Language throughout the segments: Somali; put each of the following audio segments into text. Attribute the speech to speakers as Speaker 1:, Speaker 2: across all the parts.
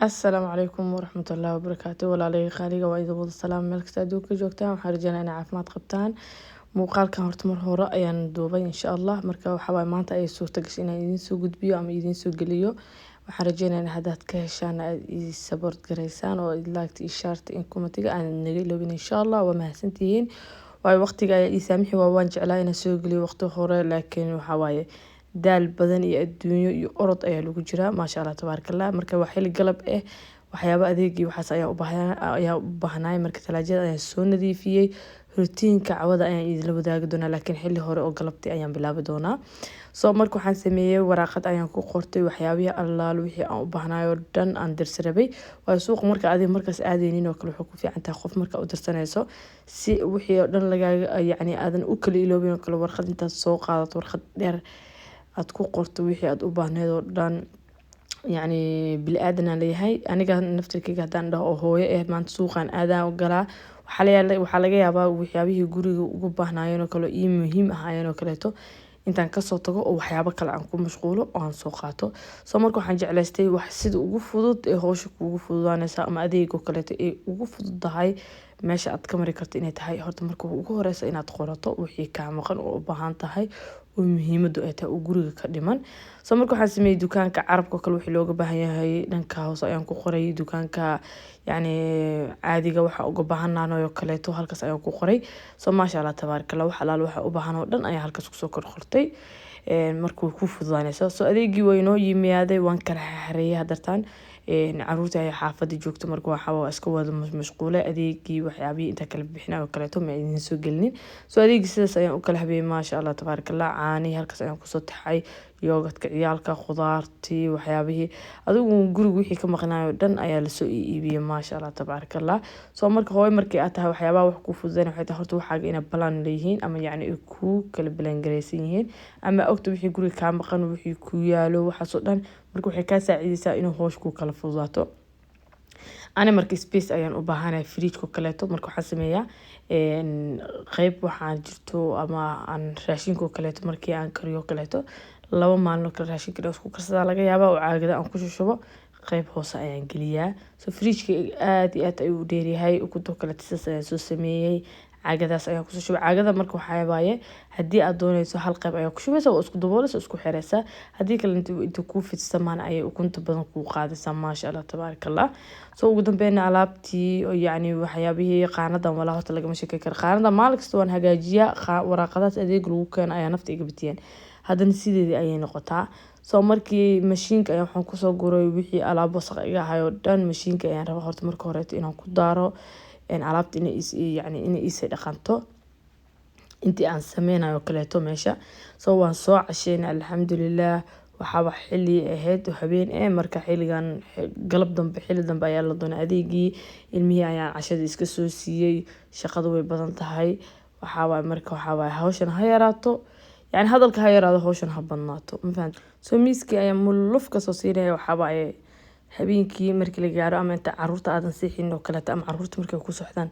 Speaker 1: Asalaamu calaykum waraxmatullaahi wabarakaatu. Walaalay qaaliga, waa idin wada salaam meel kasta adduunka joogtaan. Waxaan rajeynaa inay caafimaad qabtaan. Muuqaalkan horta mar hore ayaan duubay, insha Allah. Marka waxaa waaye maanta ayay suurta gashay inaan idiin soo gudbiyo ama idiin soo geliyo. Waxaan rajeynaa in haddaad ka heshaan aad ii support garaysaan oo like iyo share in commentiga aan naga iloobin, insha Allah. Waa mahadsantihiin, waayo waqtiga ayaa ii saamixi waa. Waan jeclaa inaan soo geliyo waqti hore, laakiin waxaa waaye daal badan iyo adduunyo iyo orod ayaa lagu jiraa. Maasha Allah, tabaarakallah. Marka waa xili galab eh, waxyaabo adeeg iyo waxaas ayaa u baahnaay. Marka talaajada ayaan soo nadiifiyey. Routine-ka cawada ayaan idinla wadaagi doonaa, laakiin xili hore oo galabtii ayaan bilaabi doonaa. So marka waxaan sameeyey, waraaqad ayaan ku qortay waxyaabihii allaal wixii aan u baahnaay oo dhan aan dirsi rabay. Waayo suuqa marka adiga markaas aadeynin oo kale, wuxuu ku fiican tahay qof marka u dirsanayso si wixii oo dhan lagaaga, yacni, aadan u kala iloobin oo kale. Warqad intaad soo qaadato, warqad dheer aad ku qorto wixii aad u baahneed oo dhan. Yacni bili aadan aan leeyahay aniga naftirkeyga, haddaan dhaho oo hooyo eh maanta suuqaan aadaan galaa, waxaa laga yaabaa waxyaabihii guriga ugu baahnaayeen oo kale, ii muhiim ahaayeen oo kaleeto, intaan kasoo tago oo waxyaabo kale aan ku mashquulo oo aan soo qaato. So marka waxaan jeclaystay wax sida ugu fudud ee howsha kuugu fududaaneysa ama adeeg oo kaleeto ee ugu fududahay meesha aad ka mari karto inay tahay horta marka ugu horeysa inaad qorato wixii kaa maqan oo u baahan tahay oo muhiimadu ay tahay oo guriga ka dhiman. So marka waxaan sameeyey, dukaanka carabka oo kale wixii looga baahan yahay dhanka hoose ayaan ku qoray. Dukaanka, yacni, caadiga waxa uga baahannahay oo kaleeto halkaas ayaan ku qoray. So maasha Allah, tabaarakallah, wax alaal waxa u baahan oo dhan ayaan halkaas kusoo kor qortay. Marka way ku fududaaneysaa. So adeegii waa inoo yimaaday, waan kala xareeyay. Hadartaan caruurta ayaa xaafada joogto, marka waxaa iska wada mashquulay adeegii, waxyaabihii inta kala bixinay oo kaleeto ma idin soo gelinin. So adeegii sidaas ayaan u kala habeeyey, maasha Allah, tabaarakallah. Caanihii halkaas ayaan kusoo taxay, yogurtka ciyaalka, khudaartii, waxyaabihii adigu guriga wixii ka maqnaayo dhan ayaa lasoo iibiyey, maasha Allah, tabaarakallah. So marka hooyo markii aad tahay, waxyaabaha wax kuu fududeyn waxay tahay horta waxaaga inay balan leeyihiin ama, yacni, ay kuu kala balangareysan yihiin ama ogta wixii guriga kaa maqan, wixii ku yaalo, waxaasoo dhan. Marka waxay kaa saacideysaa inuu hoosh kuu kala fududaato. Ani marka space ayaan u baahanahay fridge-ka kaleeto. Marka waxaan sameeyaa, qeyb waxaan jirto ama aan raashinka kaleeto markii aan kariyo kaleeto, 2 maalin oo kale raashinka isku karsadaa laga yaabaa oo caagada aan ku shushubo, qeyb hoose ayaan geliyaa. So fridge-ka aad iyo aad ayuu u dheeryahay. Ukunta kaleeto sidaas ayaan soo sameeyey, caagadaas ayaan kusoo shubay. Caagada marka waxaa waaye, haddii aad dooneyso hal qeyb ayaa ku shubaysa, waa isku dabooleysa, isku xireysa. Haddii kale inta kuu fidsamaan ayay ukunta badan kuu qaadaysaa, maasha Allah, tabaarakallah. So ugu dambeyna alaabtii, yacni waxyaabihii qaanadan, walaa horta lagama sheekey karo qaanada. Maalin kasta waan hagaajiyaa. Waraaqadaas adeeg lagu keeno ayaa nafta iga bitiyeen, haddana sideedii ayay noqotaa. So markii mashiinka ayaan waxaan kusoo guray wixii alaab wasaq iga ahay oo dhan. Mashiinka ayaan rabaa horta marka horeeto inaan ku daaro alaabta inay is, yacni, inay iisii dhaqanto intii aan sameynayo kaleeto meesha. So waan soo casheynay, alxamdulilah. Waxaaba xili ahayd habeen eh, marka xiligan galab dambe, xili dambe ayaa la doonay adeegii. Ilmihii ayaan cashada iska soo siiyey. Shaqadu way badan tahay. Waxaa marka waxaa waaye hawshan ha yaraato, yani hadalka ha yaraado, hawshan ha badnaato, ma fahamtay? So miiskii ayaan muluf kasoo siinaya. Waxaa waaye habeenkii markii la gaaro ama inta caruurta aadan seexin oo kaleeto ama caruurta markay ku socdaan,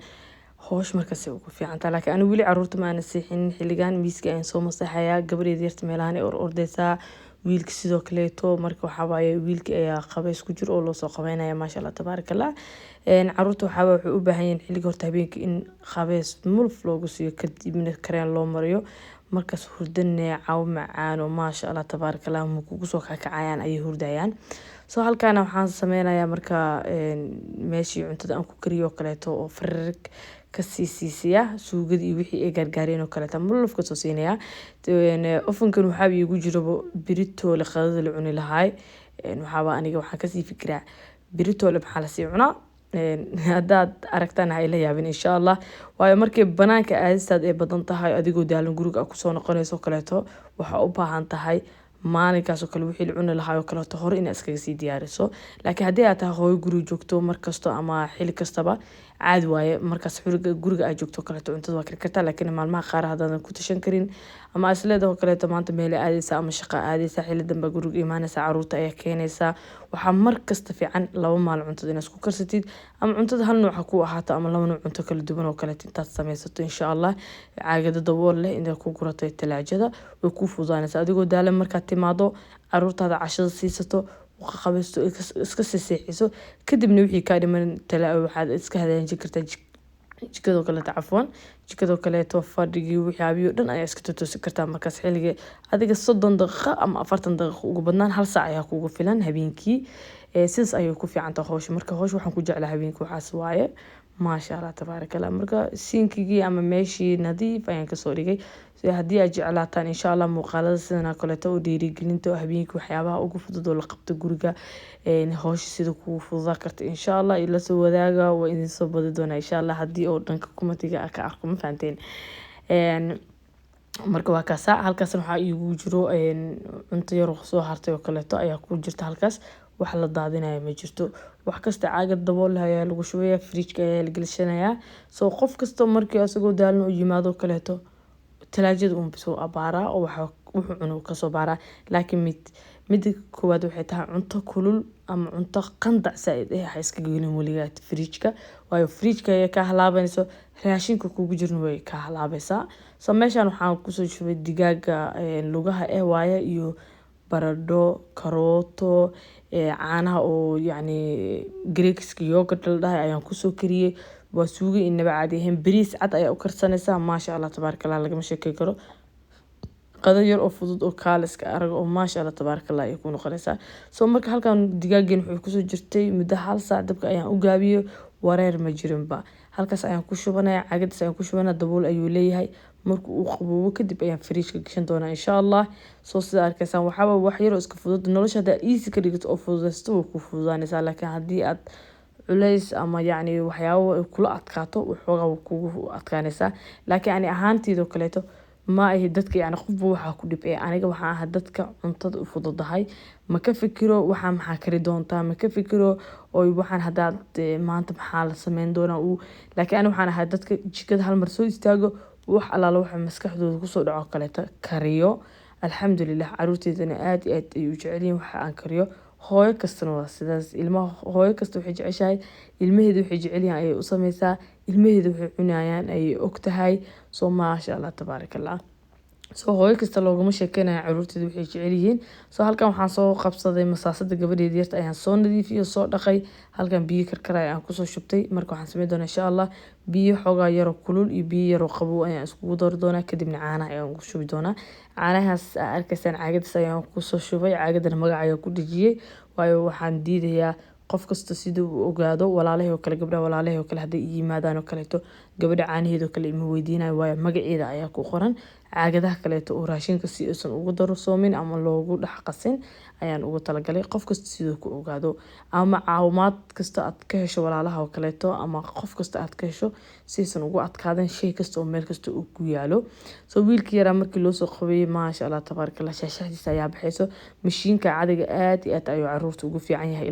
Speaker 1: hoosh markaas ugu fiicantaa. Laakiin anigu weli caruurta ma aanan seexinin. Xilligan miiska ayaan soo masaxayaa. Gabadheeda yarta meelahan ay or ordeysaa, wiilka sidoo kaleeto. Marka waxaa waaye wiilka ayaa qabays ku jiro oo loosoo qabeynaya, maasha Allah, tabaarakallah. Caruurta waxaa waxay u baahan yihiin xilliga horta habeenkii in qabeys mulf loogu siiyo, kadibna kareen loo mariyo. Markaas hurdo neecaw macaan oo maasha Allah, tabaarakallah, ma kugu soo kakacayaan ayay hurdayaan. So halkaana waxaan sameynayaa marka meeshii cuntada aan ku kariyo oo kaleeto oo farir kasii siisiya suugadii iyo wixii ay gaargaareen oo kaleeto muluf kasoo siinaya. Ovenkan waxaa iigu jiraba beritoole qadada la cuni lahaay. Waxaaba aniga waxaan kasii fikiraa beritoole maxaa lasii cunaa. Haddaad aragtaan ha ila yaabin, insha Allah. Waayo markii banaanka aadistaad ay badan tahay, adigoo daalan guriga aad kusoo noqonayso kaleeto, waxaa u baahan tahay maalinkaas oo kale wixii la cuni lahaa oo kaleeto hore inaad iskaga sii diyaariso. Laakiin haddii aad tahay hooyo guriga joogto markasto ama xili kastaba, caadi waaye. Markaas xuriga guriga aad joogto kaleeto cuntada waa kari kartaa. Laakiin maalmaha qaar haddaadan ku tashan karin ama isleedahay oo kaleeto maanta meele aadeysa ama shaqo aadeysa, xili dambe guriga imaaneysa, caruurta ayaa keenaysaa, waxaa markasta fiican 2 maalin cuntada inaad isku karsatid, ama cuntada hal nooc ha ku ahaato ama laba nooc cunto kala duwan oo kaleeto intaad sameysato, insha Allah, caagado dabool leh inaad ku guratay talaajada way kuu fududaanaysaa. Adigoo daalan markaad timaado, caruurtaada cashada siisato, waqti Qabaysto, iska seexiso, kadibna wixii kaa dhiman tala waxaad iska hagaajin kartaa jikadoo kaleeto, cafwan, jikadoo kaleeto, fadhigii, waxyaabihii oo dhan ayaa iska totoosi kartaa. Markaas xilliga adiga 30 daqiiqo ama 40 daqiiqo, ugu badnaan hal saac ayaa kugu filan habeenkii. Sidaas ayay ku fiican tahay hawsha. Marka hawsha waxaan ku jeclaa habeenkii waxaas waaye. Maasha Allah, tabaaraka Allah. Marka sinkigii ama meeshii nadiif ayaan kasoo dhigay. Haddii aad jeclaataan, insha Allah, muuqaalada sidan oo kaleeto oo dhiirigelinta oo habeenkii waxyaabaha ugu fudud oo la qabto guriga, hawsha sida kugu fududaa karta, insha Allah ila soo wadaaga. Waa idin soo badi doonaa, insha Allah, haddii oo dhanka commentiga ka arko. Ma fahanteen? Marka waa kaasa. Halkaasna waxaa iigu jiro cunto yar oo soo hartay oo kaleeto ayaa ku jirta halkaas. Wax la daadinayo ma jirto. Wax kasta caagad dabool leh ayaa lagu shubaya, fridgeka ayaa la gelishanayaa. So qof kasta markii asagoo daalan u yimaado kaleeto, talaajada uun soo abaaraa oo waxa wuxuu cuno kasoo baaraa. Laakiin mida koowaad waxay tahay, cunto kulul ama cunto qandac saaid eh ha iska gelin weligaa fridgeka, waayo fridgeka ayaa kaa halaabanayso, raashinka kugu jirna way kaa halaabaysaa. So meeshan waxaan kusoo shubay digaaga lugaha eh waaye, iyo baradho, karooto, caanaha oo yacni Greekska yogurt la dhahay ayaan kusoo kariyey. Waa suugo inaba caadi ahayn. Bariis cad ayaa u karsanaysaa. Maasha Allah, tabaaraka Allah, lagama sheekey karo. Qado yar oo fudud oo kaaliska arag oo maasha Allah, tabaaraka Allah ayay ku noqonaysaa. So marka halkan digaageen wuxuu kusoo jirtay muddo hal saac. Dabka ayaan u gaabiyey, wareer ma jirinba. Halkaas ayaan ku shubanaya, caagadaas ayaan ku shubanaya. Dabool ayuu leeyahay. Marka uu qaboobo kadib ayaan fridgeka gashan doonaa, insha Allah. Soo sida arkaysaan, waxaaba wax yar oo iska fudud. Nolosha haddaa easy ka dhigato oo fududaysto, way ku fududaanaysaa. Laakiin haddii aad culays ama yacni waxyaabo ay kula adkaato, waxoogaa way kugu adkaanaysaa. Laakiin ani ahaanteydoo kaleeto ma ahi dadka, yacni qofba waxaa ku dhib ee. Aniga waxaan ahaa dadka cuntada u fududahay. Ma ka fikiro waxaa maxaa kari doontaa, ma ka fikiro oy waxaan haddaad maanta maxaa la sameyn doonaa uu. Laakiin ani waxaan ahaa dadka jikada hal mar soo istaago, wax allaala waxa maskaxdooda kusoo dhaco kaleeto kariyo. Alxamdulilah, caruurteydana aad iyo aad ay u jecel yihiin waxa aan kariyo. Hooyo kastana waa sidaas. Ilmaha, hooyo kasta waxay jeceshahay ilmaheeda waxay jecel yihiin ayay u sameysaa, ilmaheeda waxay cunayaan ayay og tahay. So maasha Allah, tabaaraka Allah. So hooyo kasta loogama sheekeynaya caruurteeda waxay jecel yihiin. So halkan waxaan soo qabsaday masaasada gabadheeda yarta ayaan soo nadiifiyey oo soo dhaqay. Halkan biyo karkaraya ayaan kusoo shubtay. Marka waxaan sameyn doonaa, insha Allah, biyo xoogaa yaroo kulul iyo biyo yaroo qabow ayaan iskugu dari doonaa, kadibna caanaha ayaan ku shubi doonaa. Caanahaas aa arkaysaan, caagadaas ayaan kusoo shubay. Caagadana magac ayaan ku dhejiyey, waayo waxaan diidayaa qof kasta sida uu ogaado. Walaalahay oo kale, gabdhaha walaalahay oo kale, hadday ii yimaadaan oo kaleeto, gabadha caanaheeda oo kale ima weydiinayo, waayo magaceeda ayaa ku qoran caagadaha kaleeto oo raashinka. Si uusan ugu darsoomin ama loogu dhex qasin ayaan ugu talagalay, qof kasta siduu ku ogaado. Ama caawimaad kasta aad ka hesho walaalaha oo kaleeto ama qof kasta aad ka hesho, si aysan ugu adkaadan shay kasta oo meel kasta uu ku yaalo. So wiilkii yaraa markii loo soo qabeeyey, maasha Allah, tabaaraka Allah, shaashadiisa ayaa baxayso. Mashiinka cadiga aad iyo aad ayuu caruurta ugu fiican yahay.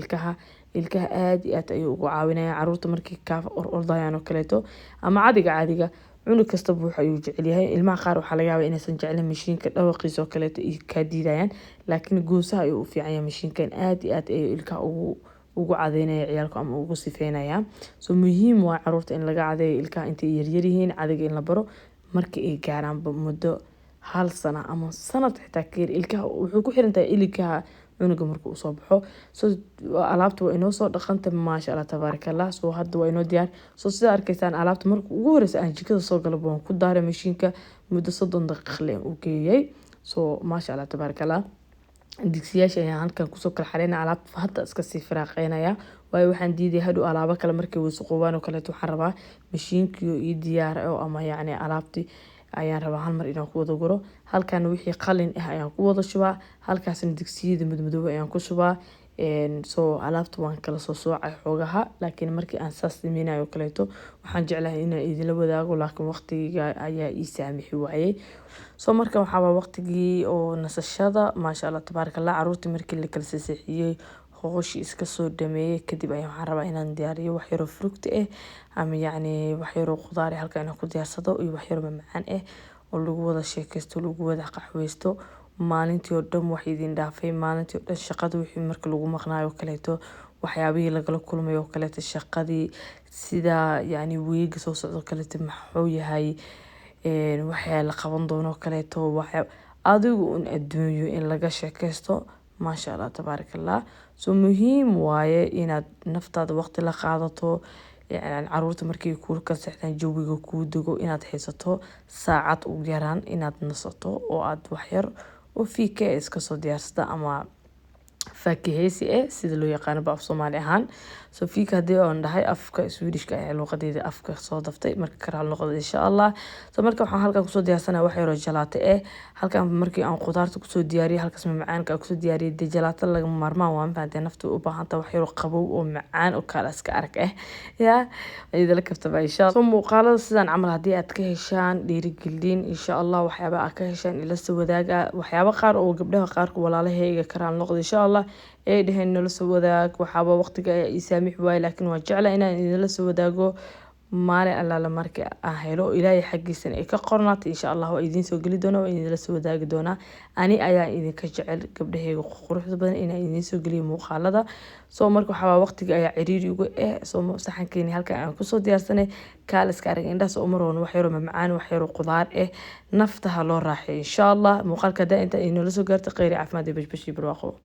Speaker 1: Ilkaha aad iyo aad ayuu ugu caawinaya caruurta markii kaa or ordayaan oo kaleeto. Ama cadiga caadiga cunug kastaba wuxuu ayuu jecel yahay. Ilmaha qaar waxaa laga yaabaa inaysan jeclin mashiinka dhawaqiisa oo kaleeto iyo kaa diidayaan, laakiin goosaha ayuu u fiican yahay mashiinkan. Aad iyo aad ayuu ilkaha ugu cadeynaya ciyaalka ama ugu sifeynaya. So muhiim waa caruurta in laga cadeeyo ilkaha intay yaryar yihiin. Cadiga in la baro marka ay gaaraanba muddo hal sano ama sanad xitaa ka yar. Ilkaha wuxuu ku xiran tahay ilkaha cunuga marka uu soo baxo. So alaabta waa inoo soo dhaqanta, maasha Allah, tabaaraka Allah. So hadda waa inoo diyaar. So sidaa arkaysaan, alaabta marka ugu horeysa aan jikada soo galo waan ku daaray mashiinka, muddo 30 daqiiq le u geeyay. So maasha Allah, tabaaraka Allah. Digsiyaasha ayaan halkan kusoo kala xareynaya. Alaabta hadda iska sii firaaqeynaya, waayo waxaan diiday hadhow alaabo kale markay wasaqoobaan oo kaleeto. Waxaan rabaa mashiinkii ii diyaar oo ama yacni alaabtii ayaan rabaa hal mar inaan ku wada guro. Halkan wixii qalin ah ayaan ku wada shubaa, halkaasna digsiyada madmadoow ayaan ku shubaa. So alaabta waan kala soo soocay xoogaha, laakiin markii aan saas sameynayo kaleeto waxaan jeclahay inaan idinla wadaago, laakiin waqtiga ayaa ii saamixi waayey. So marka waxaa waa waqtigii oo nasashada. Maasha Allah, tabaaraka Allah. Caruurtii markii la kala seexiyey, hooshii iska soo dhameeyey kadib, ayaan waxaan rabaa inaan diyaariyo wax yaroo fruit ah ama yacni wax yaroo khudaar ah halkan inaan ku diyaarsado, iyo wax yaroo macmacaan ah oo lagu wada sheekaysto, lagu wada qaxweysto. Maalintii oo dhan wax idin dhaafay, maalintii oo dhan shaqada wixii marka lagu maqnaayo kaleeto, waxyaabihii lagala kulmay oo kaleeto shaqadii, sida yacni weega soo socdo kaleeto maxuu yahay, waxyaa la qaban doono kaleeto, waxya adigu un adduunyo in laga sheekaysto. Maasha Allah, tabaaraka Allah. So muhiim waaye inaad naftaada waqti la qaadato, yani caruurta markay kuu kala seexdaan, jawiga kuu dego, inaad haysato saacad ugu yaraan inaad nasato oo aad waxyar oo fika iska soo diyaarsata ama faakiheysi sida loo yaqaano ba af Soomaali ahaan. So fika haddii oon dhahay afka Swedishka ayaa luuqadeeda afka soo daftay, marka karaal noqdo insha Allah. So marka waxaan halkan kusoo diyaarsanaya wax yaroo jalaato halkan markii aan khudaarta kusoo diyaariyay, halkaas macaanka aan kusoo diyaariyay, dee jalaato lagama maarmaan waa, ma fahanteen? Naftu u baahan tahay wax yaroo qabow oo macaan oo kaala iska arag yaa idila kaftaba insha Allah. So muuqaalada sidaan camal haddii aad ka heshaan, dhiirigelin insha Allah, waxyaaba aad ka heshaan ila soo wadaaga. Waxyaaba qaar oo gabdhaha qaarka walaalahayga karaal noqdo insha Allah ay dheheen nala soo wadaag, waxaaba waqtiga ayaa ii saamix waaye, laakiin waan jeclaa inaan idinla soo wadaago maalin allaala marka aan helo, Ilaahay xaggiisana ay ka qornaata insha Allah waa idiin soo geli doonaa, waa idinla soo wadaagi doonaa. Ani ayaa idinka jecel gabdhahayga quruxda badan inaan idiin soo geliyo muuqaalada. So marka waxaa waqtiga ayaa ciriiri uga so saxankeeni halkan aan kusoo diyaarsanay, kaaliska arag indhahaas oo mar walba wax yaroo macmacaan, wax yaroo qudaar nafta ha loo raaxeeyo insha Allah. Muuqaalka hadaa inta inoola soo gaartay, kheyr iyo caafimaad iyo bashbash iyo barwaaqo.